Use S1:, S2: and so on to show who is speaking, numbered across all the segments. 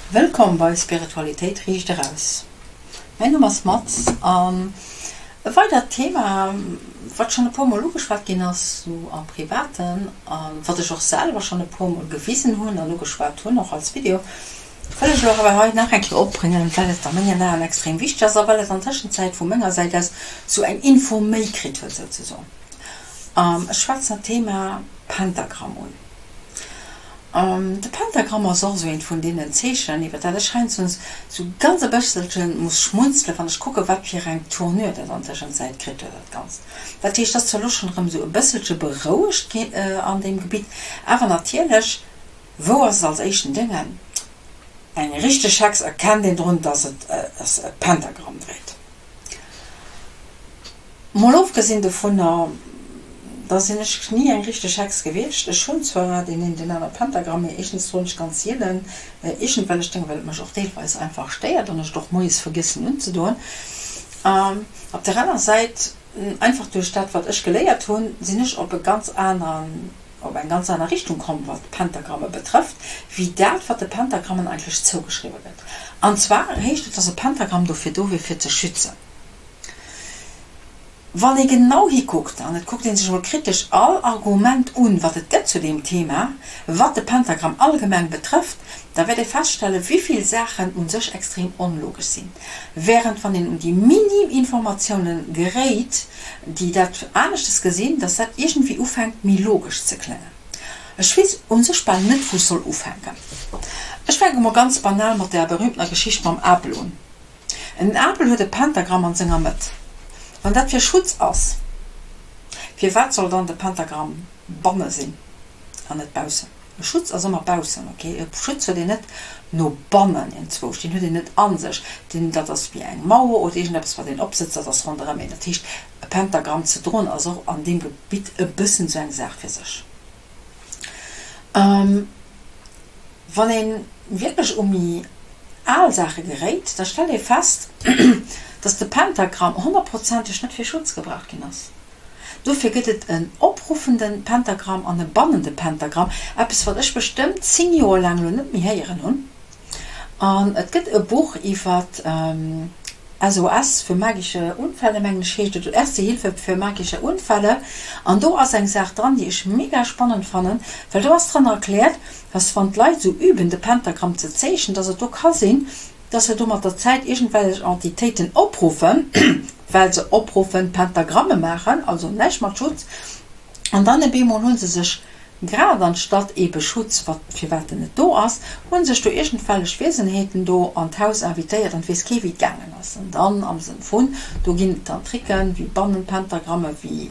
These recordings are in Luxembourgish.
S1: Wëllkomm bei Spiritualitéit riicht eraus. Mäin Numm ass Mats an e weidert Thema wat schonn e puer mol ugeschwat ginn ass sou am Privaten an wat ech och selwer schonn e puer mol gewisen hunn an ugeschwat hunn och als Video, wëll ech elo awer hei nach eng Kéier opbréngen, well et a mengen Aen extrem wichteg ass a well et an Tëschenzäit vu menger Säit aus sou eng Info méi kritt huet souzesoen. Ech schwätzen dat Thema Pentagramm un. De Pentagramm ass och esou eent vun deenen Zeechen, iwwer dat ech heiansdo sou ganz e bësselche muss schmunzelen, wann ech kucken, wat fir eng Tournure dat an Tëschenzäit kritt huet, dat Ganzt. Dat heescht, et ass zwar elo schonn erëm esou e bësselche berouegt gi an deem Gebitt, awer natierlech, wou ass et als éischten Déngen? Eng richteg Hex erkennt een drun, dass et e Pentagramm dréit. Mol ofgesinn dovunner, da sinn ech ni eng richteg Hex gewiescht. Ech hunn zwar deen een, deen aner Pentagramm, mee éischtens droen ech ganz sielen iergendwellech Dénger, well et mech och deelweis einfach stéiert an ech et och moies vergiessen unzedoen. Op der aner Säit, einfach duerch dat wat ech geléiert hunn, sinn ech op e ganz aneren, op eng ganz aner Richtung komm wat d'Pentagramme betrëfft, wéi dat wat de Pentagrammen eigentlech zougeschriwwe gëtt. An zwar heescht et, dass e Pentagramm dofir do wier fir ze schützen. Wann ee genau hikuckt, an et kuckt ee sech emol kritesch all Argument un, wat et gëtt zu deem Thema, wat de Pentagramm allgemeng betrëfft, da wäert ee feststellen, wéivill Saachen u sech extrem onlogesch sinn. Während wann een un déi minim Informatiounen geréit, déi dat aneschtes gesinn, dass dat iergendwéi ufänkt méi logesch ze kléngen. Ech weess u sech bal net, wou ech soll ufänken. Ech fänke mol ganz banal mat där berühmtener Geschicht mam Apel un. En Apel huet e Pentagramm an senger Mëtt. Wann dat fir Schutz ass, firwat soll dann de Pentagramm banne sinn an net baussen? E Schutz ass ëmmer baussen, ok? E Schutz huet een net no bannen enzwousch, deen huet een net a sech, deen, dat ass wéi eng Mauer oder iergendeppes wat een opsëtzt, dat ass ronderëm een. Dat heescht, e Pentagramm ze droen ass och an deem Gebitt e bëssen esou eng Saach fir sech. Wann ee wierklech u méi al Saache geréit, da stellt ee fest, dass de Pentagramm honnertprozenteg net fir Schutz gebraucht ginn ass. Dofir gëtt et en opruffende Pentagramm an e bannende Pentagramm, eppes wat ech bestëmmt 10 Joer laang elo net méi héieren hunn. An et gëtt e Buch iwwer SOS für magische Unfälle, mengen ech heescht et, oder Erste Hilfe für magische Unfälle. An do ass eng Saach dran, déi ech mega spannend fannen, well do ass dran erkläert, dass wann d'Leit esou üben de Pentagramm ze zeechnen, dass et do ka sinn, dass se do mat der Zäit iergendwellech Entitéiten opruffen, well se opruffen Pentagramme maachen, also näischt mat Schutz, an dann e bemol hu se sech Grad anstatt eebe Schutz, wat firwat en net do ass, hu sech do iergendwellech Wiesenheeten do an d'Haus invitéiert an et weess kee wéi et gaangen ass. An dann am Sënn vun, do ginn et dann Tricken, wéi Bannenpentagramme, wéi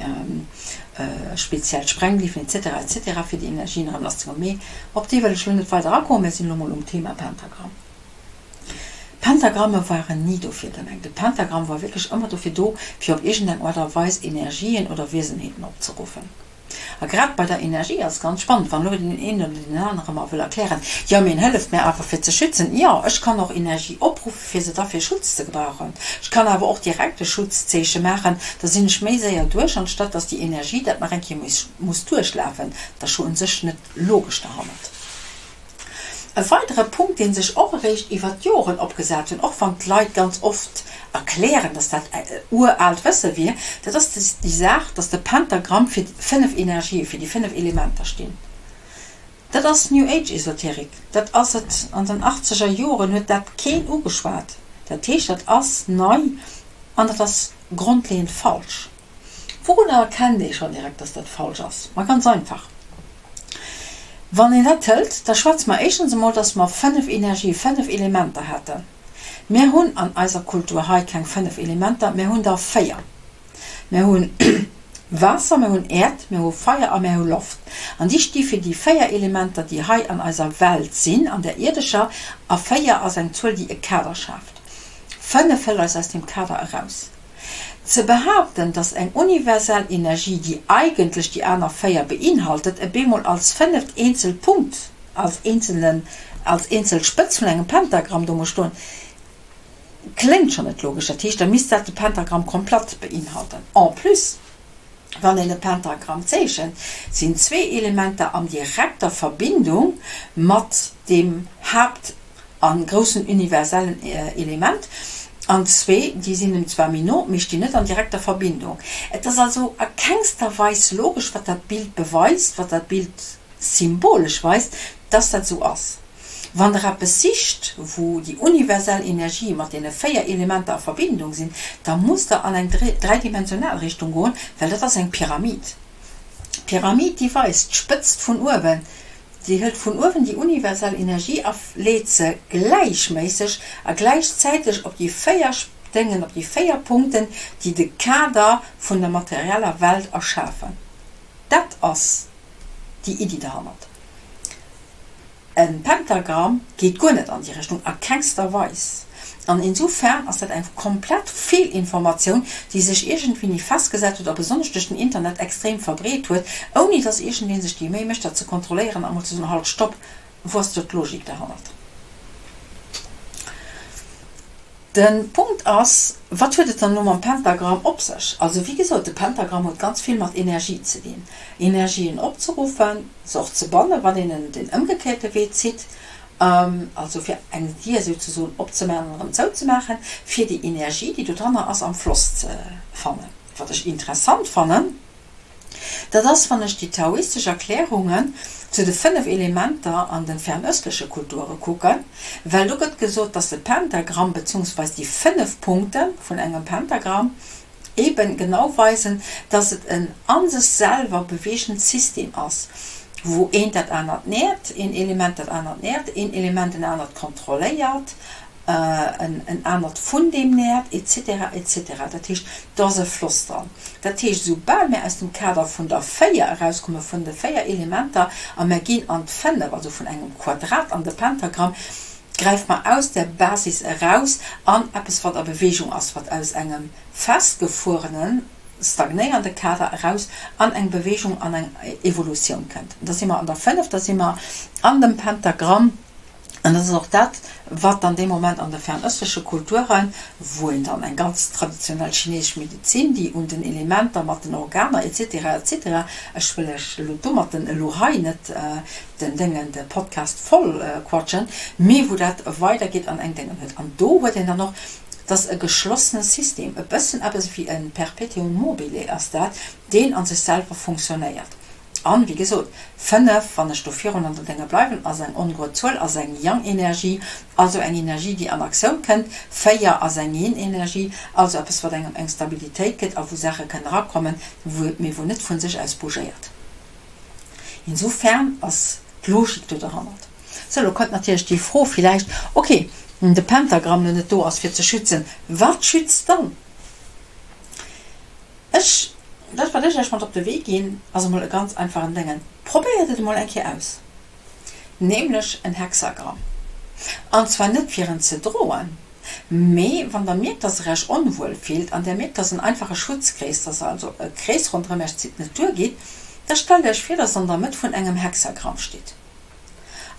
S1: speziell Sprengglifen etc. Etc. Fir déi Energien erëm lasszegoen. Mee op déi wëll ech elo net weider agoen, mir sinn elo mol um Thema Pentagramm. Pentagramme waren ni dofir gemengt. De Pentagramm war wierklech ëmmer dofir do, fir op iergendeng Aart a Weis Energien oder Wiesenheeten opzeruffen. A grad bei der Energie ass et ganz spannend, wann elo deen een oder deen anere mer wëll erklären, jo mee en hëlleft mär awer fir ze schützen. Jo, ech kann och Energie opruffen, fir se da fir Schutz ze gebrauchen. Ech kann awer och direkt e Schutzzeeche maachen, da sinn ech méi séier duerch, anstatt dass déi Energie dat nach eng Kéier muss duerchlafen. Dat ass scho un sech net logesch derhannert. E weidere Punkt, dee sech och eréischt iwwer d'Joren opgesat hunn, och wann d'Leit ganz oft erklären, datt dat uraalt Wësse wier, dat ass déi Saach, datt de Pentagramm fir déi 5 Energien, fir déi 5 Elementer stinn. Dat ass New Age Esoterik, dat ass et. An den achtzeger Joren huet dat keen ugeschwat. Dat heescht, dat ass nei an dat ass grondleeënd falsch. Wourunner erkennt ee schonn direkt, dass dat falsch ass? Ma ganz einfach, Wann een dat hëlt, da schwätze mer éischtens emol, dass mer 5 Energien, 5 Elementer hätten. Mir hunn an eiser Kultur hei keng 5 Elementer, mir hunn der 4. Mir hu Waasser, mir hunn Äerd, mir hu Feier a mir hu Loft. An déi sti fir déi 4 Elementer, déi hei an eiser Welt sinn, an der ierdescher. A 4 ass eng Zuel, déi e Kader schaaft. 5 hëlt eis aus deem Kader eraus. Ze behaapten, datt eng universell Energie, déi eigentlech déi aner 4 beinhaltet, e bemol als fënneft eenzel Punkt, als eenzelnen, als eenzel Spëtz vun engem Pentagramm do muss stoen, kléngt schonn net logesch. Dat heescht, da misst dat de Pentagramm komplett beinhalten. En plus, wann een e Pentagramm zeechent, sinn zwee Elementer an direkter Verbindung mat deem Haapt. A groussen universellen Element, an zwee, déi sinn em zwar méi no, mee stinn net an direkter Verbindung. Et ass also a kengster Weis logesch, wat dat Bild beweist, wat dat Bild symbolesch weist, dass dat esou ass. Wann Der eppes sicht, wou déi universell Energie mat deene 4 Elementer a Verbindung sinn, da musst Der an eng dräidimensional Richtung goen, well dat ass eng Pyramid. D'Pyramid, déi weist d'Spëtzt vun uewen, déi hëlt vun uewen déi universell Energie a leet se gläichméisseg a gläichzäiteg op déi 4 Déngen, op déi 4 Punkten, déi de Kader vun der materieller Welt erschafen. Dat ass déi Iddi derhannert. E Pentagramm geet guer net an déi Richtung, a kengster Weis. An insofern ass dat eng komplett Feelinformatioun, déi sech iergendwéini festgesat huet a besonnesch duerch den Internet extrem verbreet huet, ouni dass iergendee sech déi Méi mécht, dat ze kontrolléieren a mol ze soen, Halt, stopp, wou ass do d'Logik derhannert? De Punkt ass, Wat huet et dann elo mam Pentagramm op sech? Also wéi gesot, de Pentagramm huet ganz vill mat Energie ze dinn. Energien opzeruffen, se och ze bannen, wann een en den ëmgekéierte Wee zitt, also fir eng Dier souzesoen opzemaachen an erëm zouzemaachen, fir déi Energie, déi do dranner ass, am Floss ze fannen. Wat ech interessant fannen, Dat ass, wann ech déi taoistesch Erklärungen zu de 5 Elementer an de fernöstleche Kulture kucken, well do gëtt gesot, dass de Pentagramm beziungsweis déi 5 Punkte vun engem Pentagramm eben genau weisen, dass et en a sech selwer beweegend System ass, wou eent dat anert nährt, een Element dat anert nährt, een Element en anert kontrolléiert, en anert vun deem nährt, etc. Etc. Dat heescht, do ass e Floss dran. Dat heescht, esoubal mir aus dem Kader vun der 4 erauskommen, vun de 4 Elementer, a mer ginn an d'Fënnef, also vun engem Quadrat an de Pentagramm, gräife mer aus där Basis eraus an eppes, wat a Bewegung ass, wat aus engem festgefuerenen, stagnéierende Kader eraus an eng Bewegung, an eng Evolutioun kënnt. Da si mer an der 5, da si mer an dem Pentagramm. An dat ass och dat, wat dann dee Moment an de fernöstleche Kulturen, wou een dann eng ganz traditionell chinesesch Medezin, déi un den Elementer mat den Organer et cetera, et cetera, ech wëll Iech elo domatten elo hei net den Déngen, de Podcast voll quatschen, mee wou dat weidergeet an eng Déngen huet. An do huet een dann och, dass e geschlossene System, e bëssen eppes wéi e Perpetuum mobile ass dat, deen a sech selwer funktionéiert. An, wéi gesot, 5, wann ech do virun an der Dénge bleiwen, ass eng onguer Zuel, ass eng Yang-Energie, also eng Energie, déi an Aktioun kënnt. 4 ass eng Yin-Energie, also eppes, wat engem eng Stabilitéit gëtt a wou Saache kënnen erakommen, wou, mee wou net vu sech aus bougéiert. Insofern ass d'Logik do derhannert. Sou, elo kënnt natierlech déi Fro villäicht, ok, wann de Pentagramm elo net do ass fir ze schützen, wat schützt dann? Ech, dat wat ech Iech mat op de Wee ginn, ass emol e ganz einfachen Déngen, Probéiert et emol eng Kéier aus, nämlech en Hexagramm. An zwar net fir en ze droen, mee wann der mierkt, dass der Iech onwuel fillt an der mierkt, dass en einfache Schutzkrees, dass der also e Krees ronderëm Iech zitt, net duergeet, da stellt Iech vir, dass der an der Mëtt vun engem Hexagramm stitt.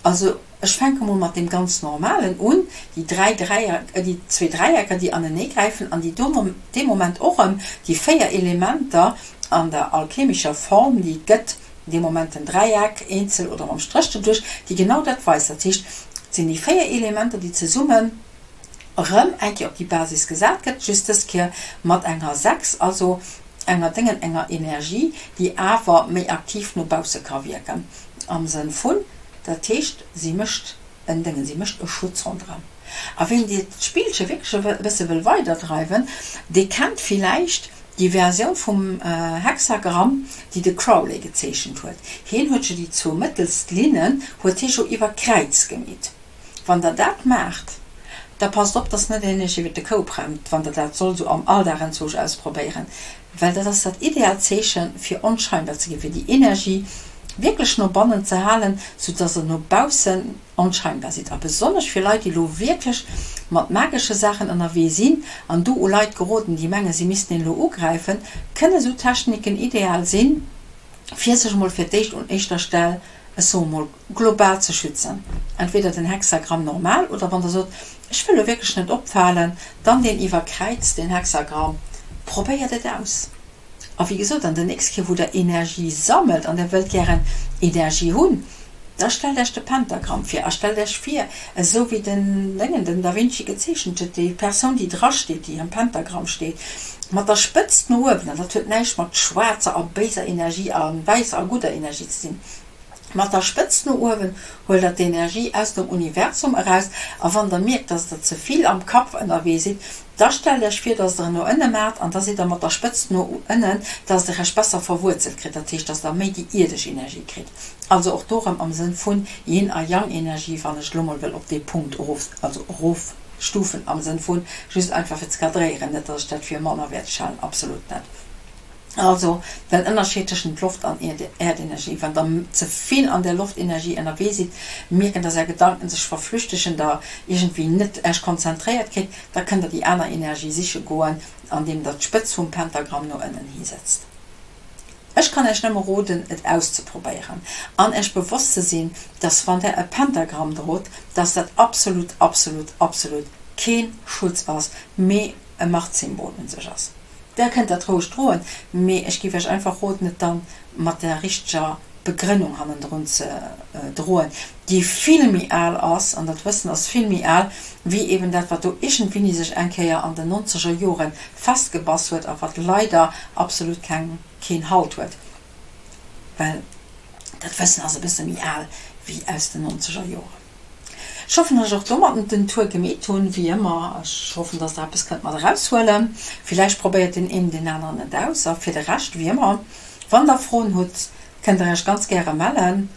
S1: Also ech fänke mol mat deem ganz normalen un, déi dräi Dräier, déi zwee Dräiecker, déi anenee gräifen an déi do dee Moment och erëm déi véier Elementer an der alchemescher Form, déi et gëtt, dee Moment den Dräieck, eenzel oder mam Stréch doduerch, déi genau dat weist. Dat heescht, et sinn déi véier Elementer, déi zesummen erëm eng Kéier op déi Basis gesat gëtt, just dës Kéier mat enger 6, also enger Déngen, enger Energie, déi awer méi aktiv no bausse ka wierken, am Sënn vun, dat heescht, si mécht en Déngen, si mécht e Schutz ronderëm. A ween dat Spillche wierklech e bësse wëll weiderdreiwen, dee kennt villäicht déi Versioun vum Hexagramm, déi de Crowley gezeechent huet. Hien huet jo déi zwou mëttelst Linnen huet hie jo iwwer Kräiz gemeet. Wann der dat maacht, da passt op, dass net een iech iwwer de Koup rennt, wann der dat sollt esou am Alldag enzwousch ausprobéieren, well dat ass dat ideaalt Zeeche fir onscheinbar ze ginn, fir déi Energie wierklech no bannen ze halen, sou dass der no baussen onscheinbar sidd. A besonnesch fir Leit, déi elo wierklech mat magesche Saachen ënnerwee sinn an do u Leit geroden, déi mengen, si missten een elo ugräifen, kënne sou Techniken ideal sinn, fir sech emol fir d'éischt un éischter Stell, ech soe mol, global ze schützen, entweder den Hexagramm normal oder wann der sot, ech wëll lo wierklech net opfalen, dann deen iwwer Kräiz, den Hexagramm. Probéiert et aus. A wéi gesot, an der nächst Kéier wou der Energie sammelt an der wëllt gären Energie hunn, Da stellt Iech de Pentagramm vir a stellt Iech vir, esou wéi den Déngen, den Da Vinci gezeechent huet, déi Persoun, déi drasteet, déi am Pentagramm steet, mat der Spëtzt no uewen, an dat huet näischt mat schwaarzer a béiser Energie a wäisser a gudder Energie ze dinn, mat der Spëtzt no uewen huelt Der d'Energie aus dem Universum eraus, a wann Der mierkt, dass Der ze vill am Kapp ënnerwee sidd, Da stellt Iech vir, dass Der en no ënne maacht an da sidd Der mat der Spëtzt no ënnen, dass Der Iech besser verwuerzelt kritt, dat heescht, dass Der méi déi ierdesch Energie kritt. Also och do erëm am Sënn vun Yin a Yang-Energie, wann ech elo mol wëll op dee Punkt erof, also erofstufen am Sënn vun just einfach fir ze cadréieren, net dass ech dat fir mannerwäerteg halen, absolut net. Also den Ënnerscheed tëschent Loft an Äerdenergie, Wann der ze vill an der Loftenergie ënnerwee sidd, mierken dass är Gedanken sech verflüchtegen, der iergendwéi net äech konzentréiert kritt, da kënnt der déi aner Energie siche goen, andeem der d'Spëtz vum Pentagramm no ënnen hi setzt. Ech kann äech nëmme roden et auszeprobéieren an äech bewosst ze sinn, dass wann der e Pentagramm drot, dass dat absolut, absolut, absolut keen Schutz ass, mee e Machtsymbol un sech ass. Der kënnt dat roueg droen, mee ech géif Iech einfach roden, et dann mat der richteger Begrënnung hannendrun ze droen, déi vill méi al ass, an dat Wëssen ass vill méi al, wéi eben dat, wat do iergendwéini sech eng Kéier an den nonzeger Jore festgebass huet a wat leider absolut keng, keen Halt huet, well dat Wëssen ass e bësse méi al wéi aus den nonzeger Joren. Ech hoffen, dass ech och domatten den Tour gemeet hunn, wéi ëmmer. Ech hoffen, dass der eppes kënnt mat eraushuelen. Villäicht probéiert deen een deen aneren et aus. A fir de Rescht, wéi ëmmer, wann der Froen hutt, kënnt der iech ganz gäre mellen.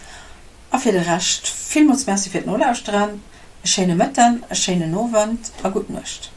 S1: A fir de Rescht, villmools Merci fir d'Nolauschteren, e schéine Mëtten, e schéinen Owend a gutt Nuecht.